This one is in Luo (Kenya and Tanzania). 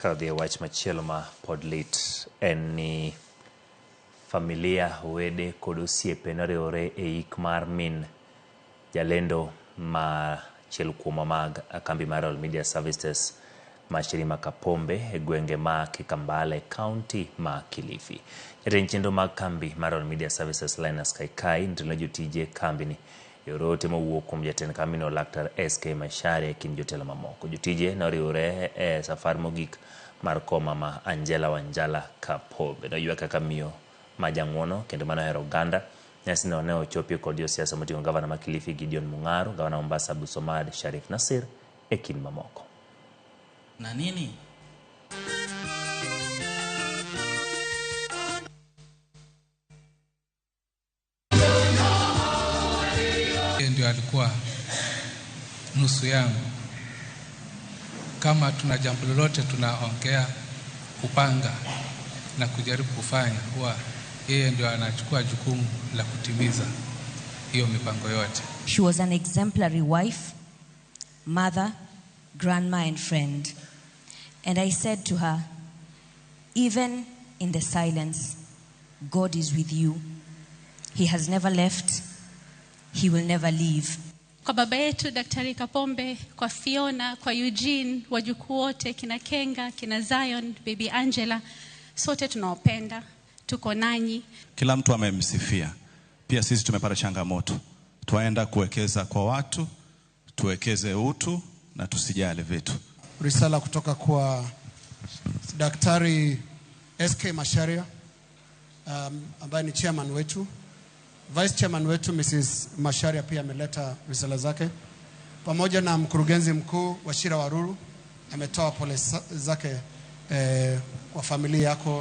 Kadhi e wach machielo ma pod lit en ni familia, wede kod osiepe noriwore e ik mar min jalendo ma achiel kuomwa mag kambi mar Royal Media Services Mashirima Kapombe e gwenge ma Kikambala e kaunti ma Kilifi. Jatend chenro mag kambi mar Royal Media Services Linus Kaikai notelo ne jotije kambini e oro ote mowuok kuom jatend kambino Laktar SK Macharia e kind jotelo mamoko. Jotije noriwore e safar mogik mar kowo mama Angela Wanjala Kapombe. Noywak kaka miyo ma jang'uono kendo mane ohero oganda. Nyasino ne ochopie kod josiasa moting'o gavana ma Kilifi Gideon Mung'aro, gavana Mombasa Abdulswamad Sharif Nasir e kind mamoko. Na nini? Ndio alikuwa nusu yangu. Kama tuna jambo lolote tunaongea, kupanga na kujaribu kufanya, huwa yeye ndio anachukua jukumu la kutimiza hiyo mipango yote. She was an exemplary wife, mother, grandma and friend. And I said to her, even in the silence, God is with you. He has never left. He will never leave. Kwa baba yetu Daktari Kapombe, kwa Fiona, kwa Eugene, wajukuu wote, kina Kenga, kina Zion, baby Angela, sote tunawapenda, tuko nanyi. Kila mtu amemsifia. Pia sisi tumepata changamoto. Twaenda kuwekeza kwa watu, tuwekeze utu na tusijali vitu. Risala kutoka kwa Daktari SK Macharia, ambaye ni chairman wetu. Vice chairman wetu Mrs. Macharia pia ameleta risala zake, pamoja na mkurugenzi mkuu Wachira Waruru ametoa pole zake kwa familia yako.